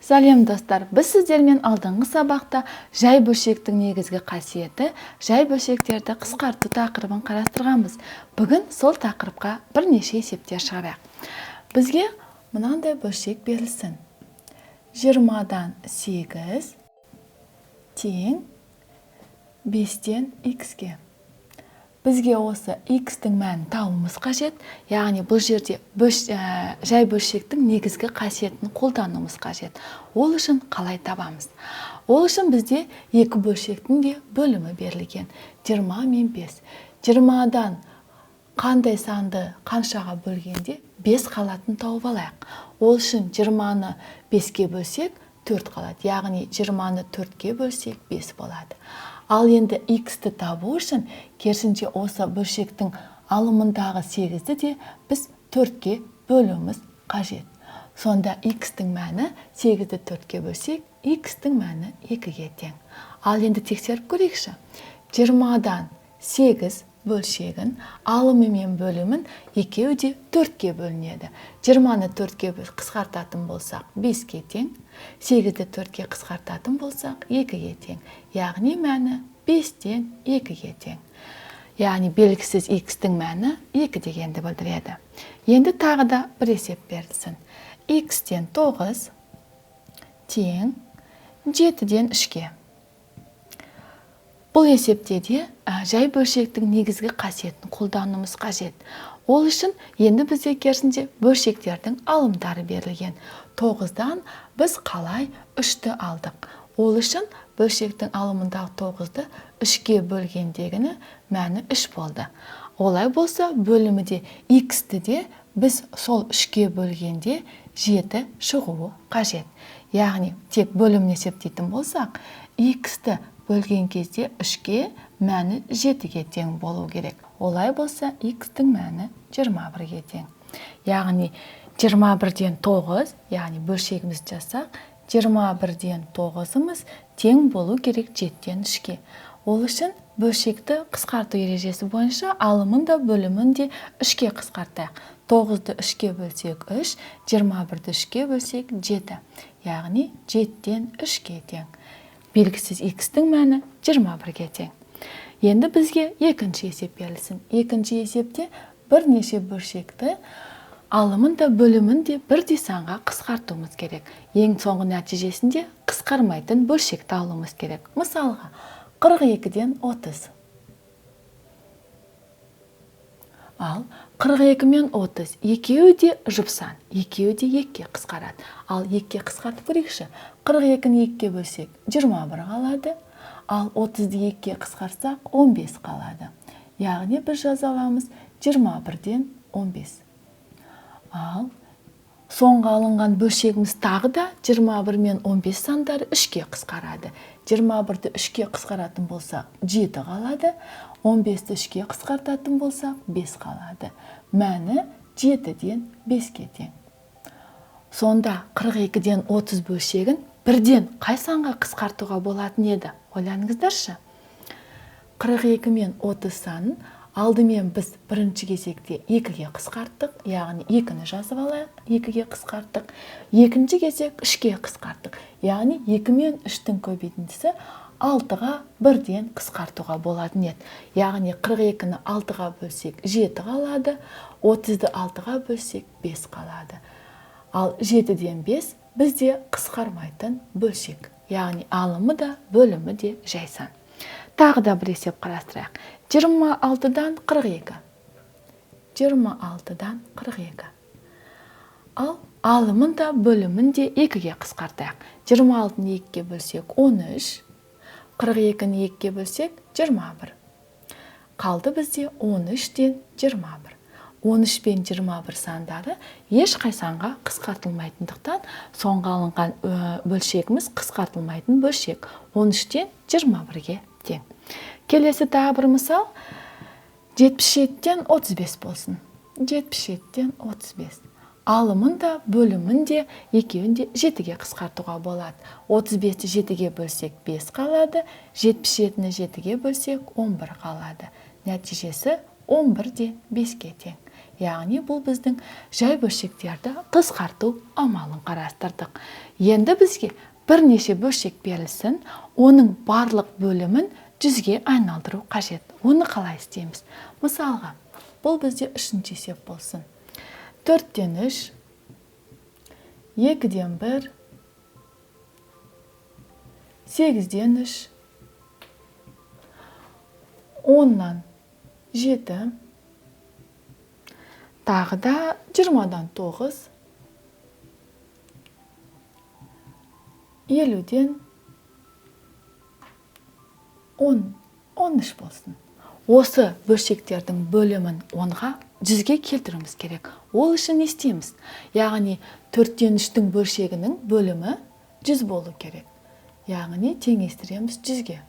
Сәлем, достар! Біз сіздермен алдыңғы сабақта жай бөлшектің негізгі қасиеті, жай бөлшектерді қысқарту тақырыбын қарастырғанбыз. Бүгін сол тақырыпқа бірнеше есептер шығарайық. Бізге мынандай бөлшек берілсін. 20-дан 8 тең 5-тен x-ке. Бізге осы x-тің мәнін табуымыз қажет, яғни бұл жерде жай бөлшектің негізгі қасиетін қолдануымыз қажет. Ол үшін қалай табамыз? Ол үшін бізде екі бөлшектің де бөлімі берілген. 20 мен 5. 20-дан қандай санды қаншаға бөлгенде 5 қалатын тауып алайық. Ол үшін 20-ны 5-ке бөлсек, 4 қалады. Яғни 20-ны 4-ке бөлсек, 5 болады. Ал енді x-ті табу үшін керісінше осы бөлшектің алымындағы 8-ді де біз 4-ке бөлуіміз қажет. Сонда x-тің мәні 8-ді 4-ке бөлсек, x-тің мәні 2-ге тең. Ал енді тексеріп көрейікші. 20-дан 8 бөлшегін алымы мен бөлімін екеуі де 4-ке бөлінеді. 20-ны 4-ке қысқартатын болсақ, 5-ке тең, 8-ді 4-ке қысқартатын болсақ, 2-ге тең. Яғни мәні 5-тен 2-ге тең. Яғни белгісіз x-тің мәні 2 дегенді білдіреді. Енді тағы да бір есеп берілсін. X-тен 9 тең 7-ден 3-ке. Бұл есепте де жай бөлшектің негізгі қасиетін қолдануымыз қажет. Ол үшін енді бізде керісінше бөлшектердің алымдары берілген. 9-дан біз қалай 3-ті алдық? Ол үшін бөлшектің алымындағы 9-ды 3-ке бөлгендегіні мәні 3 болды. Олай болса, бөлімі де x-ті де біз сол 3-ке бөлгенде 7 шығуы қажет. Яғни тек бөлімін есептейтін болсақ, x-ті бөлген кезде 3-ке мәні 7-ге тең болу керек. Олай болса, x-тің мәні 21-ге тең. Яғни 21-ден 9, яғни бөлшегімізді жазсақ, 21-ден 9-ымыз тең болу керек 7-ден 3-ке. Ол үшін бөлшекті қысқарту ережесі бойынша алымын да бөлімін де 3-ке қысқартайық. 9-ды 3-ке бөлсек 3, 21-ді 3-ке бөлсек 7. Яғни 7-ден 3-ке тең. Белгісіз x-тің мәні 21-ге тең. Енді бізге екінші есеп берілсін. Екінші есепте бірнеше бөлшекті алымын да бөлімін де бірдей санға қысқартуымыз керек. Ең соңғы нәтижесінде қысқармайтын бөлшекті алуымыз керек. Мысалға, 42-ден 30. Ал 42 мен 30 екеуі де жұп сан, екеуі де 2-ке қысқарады. Ал 2-ке қысқартып көрейікші. 42-ні 2-ке бөлсек 21 қалады. Ал 30-ды 2-ке қысқартсақ 15 қалады. Яғни біз жаза аламыз 21-ден 15. Ал соңғы алынған бөлшегіміз тағы да 21 мен 15 сандары 3-ке қысқарады. 21-ді 3-ке қысқаратын болсақ 7 қалады. 15-ті 3-ке қысқартатын болсақ 5 қалады. Мәні 7-ден 5-ке тең. Сонда 42-ден 30 бөлшегін бірден қай санға қысқартуға болатын еді? Ойланыңыздаршы. 42 мен 30 санын алдымен біз бірінші кезекте 2-ге қысқарттық, яғни 2-ні жазып алайық, 2-ге қысқарттық. Екінші кезек 3-ке қысқарттық, яғни 2 мен 3-тің көбейтіндісі 6-ға бірден қысқартуға болатын еді. Яғни 42-ні 6-ға бөлсек 7 қалады, 30-ды 6-ға бөлсек 5 қалады. Ал 7-ден 5 бізде қысқармайтын бөлшек, яғни алымы да бөлімі де жай сан. Тағы да бір есеп қарастырайық. 26-дан 42. 26-дан 42. Ал алымын да бөлімін де 2-ге қысқартайық. 26-ны 2-ге бөлсек 13, 42-ні 2-ге бөлсек 21. Қалды бізде 13-тен 21. 13 пен 21 сандары ешқай санға қысқартылмайтындықтан соңғы алынған бөлшегіміз қысқартылмайтын бөлшек 13-тен 21-ге тең. Келесі тағы бір мысал 77-тен 35 болсын. 77-тен 35. Алымын да бөлімін де екеуін де 7-ге қысқартуға болады. 35-ті 7-ге бөлсек 5 қалады, 77-ні 7-ге бөлсек 11 қалады. Нәтижесі 11-де 5-ке тең. Яғни бұл біздің жай бөлшектерді қысқарту амалын қарастырдық. Енді бізге бірнеше бөлшек берілсін, оның барлық бөлімін 100-ге айналдыру қажет. Оны қалай істейміз? Мысалға, бұл бізде үшінші есеп болсын. 4-тен 3, 2-ден 1, 8-ден 3, 10-нан 7, тағы да 20-дан 9, 50-ден 13 болсын. Осы бөлшектердің бөлімін 10-ға 100-ге келтіруіміз керек. Ол үшін не істейміз? Яғни 4-тен 3-тің бөлшегінің бөлімі 100 болу керек. Яғни теңестіреміз 100-ге.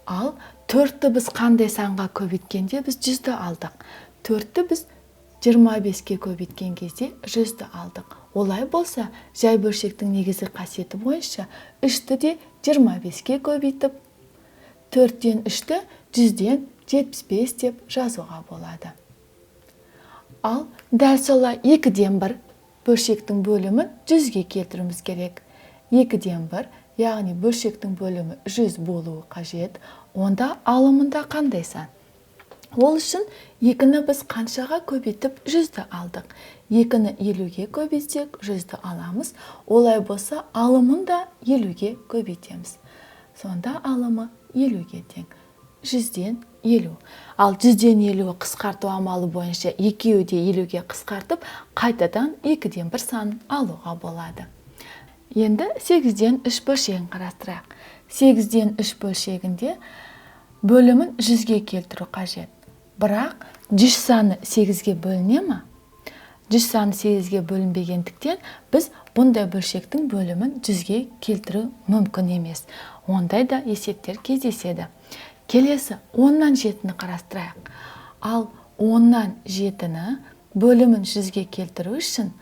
Ал 4-ті біз қандай санға көбейткенде біз 100-ді алдық. 4-ті біз 25-ке көбейткен кезде 100-ді алдық. Олай болса, жай бөлшектің негізгі қасиеті бойынша 3-ті де 25-ке көбейтіп, 4-тен 3-ті 100-ден 75 деп жазуға болады. Ал дәл солай 2-ден 1 бөлшектің бөлімін 100-ге келтіруіміз керек. 2-ден 1, яғни бөлшектің бөлімі 100 болуы қажет. Онда алымында қандай сан? Ол үшін 2-ні біз қаншаға көбейтіп 100-ді алдық. 2-ні 50-ге көбейтсек 100-ді аламыз. Олай болса алымын да 50-ге көбейтеміз. Сонда алымы 50-ге тең. 100-ден 50. Ал 100-ден 50 қысқарту амалы бойынша екеуі де 50-ге қысқартып, қайтадан 2-ден 1 санын алуға болады. Енді 8-ден 3 бөлшегін қарастырайық. 8-ден 3 бөлшегінде бөлімін 100-ге келтіру қажет. Бірақ 100 саны 8-ге бөліне ме? 100 саны 8-ге бөлінбегендіктен біз бұндай бөлшектің бөлімін 100-ге келтіру мүмкін емес. Ондай да есептер кездеседі. Келесі 10-нан 7-ні қарастырайық. Ал 10-нан 7-ні бөлімін 100-ге келтіру үшін,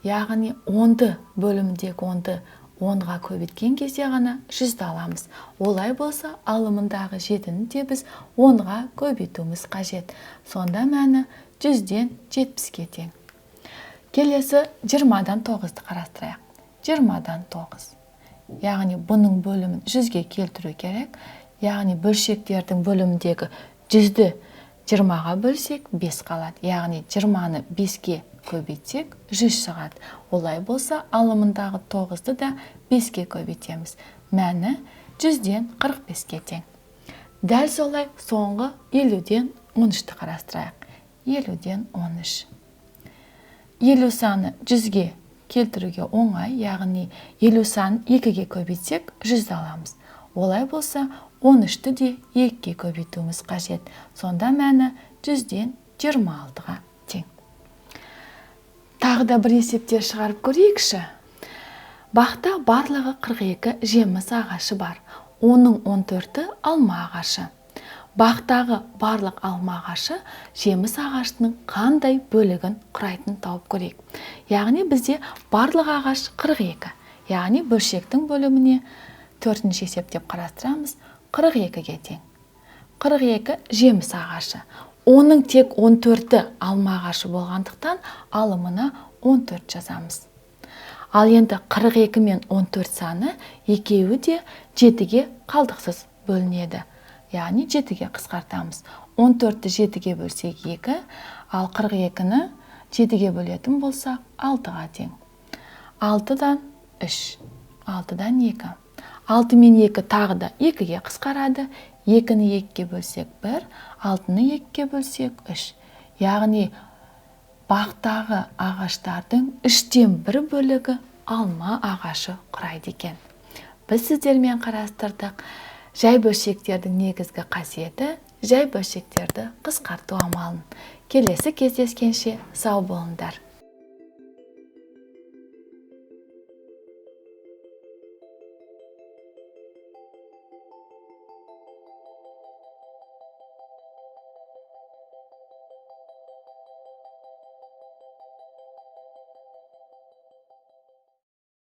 яғни 10-ды бөліміндегі 10-ды 10-ға көбейткен кезде ғана 100-ді аламыз. Олай болса, алымындағы 7-ні де біз 10-ға көбейтуіміз қажет. Сонда мәні 100-ден 70-ге тең. Келесі 20-дан 9-ды қарастырайық. 20-дан 9. Яғни бұның бөлімін 100-ге келтіру керек. Яғни бөлшектердің бөліміндегі 100-ді 20-ға бөлсек 5 қалады. Яғни 20-ны 5-ге көбейтсек 100 шығады. Олай болса, алымындағы 9-ды да 5-ге көбейтеміз. Мәні 100-ден 45-ге тең. Дәл солай соңғы 50-ден 13-ті қарастырайық. 50-ден 13. 50 саны 100-ге келтіруге оңай, яғни 50 санын 2-ге көбейтсек 100-ді аламыз. Олай болса, 13-ті де 2-ге көбейтуіміз қажет. Сонда мәні 100-ден 26-ға тең. Тағы да бір есептер шығарып көрейікші. Бақта барлығы 42 жеміс ағашы бар. Оның 14-і алма ағашы. Бақтағы барлық алма ағашы жеміс ағашының қандай бөлігін құрайтынын тауып көрейік. Яғни бізде барлық ағаш 42. Яғни бөлшектің бөліміне 4-ші есеп деп қарастырамыз, 42-ге тең. 42 жеміс ағашы. Оның тек 14-і алма ағашы болғандықтан алымына 14 жазамыз. Ал енді 42 мен 14 саны екеуі де 7-ге қалдықсыз бөлінеді. Яғни 7-ге қысқартамыз. 14-ті 7-ге бөлсек 2, ал 42-ні 7-ге бөлетін болсақ 6-ға тең. 6-дан 3, 6-дан 2. 6 мен 2 тағы да 2-ге қысқарады. 2-ні 2-ге бөлсек 1, 6-ны 2-ге бөлсек 3. Яғни бақтағы ағаштардың 3-тен 1 бөлігі алма ағашы құрайды екен. Біз сіздермен қарастырдық. Жай бөлшектердің негізгі қасиеті жай бөлшектерді қысқарту амалын. Келесі кездескенше сау болыңдар.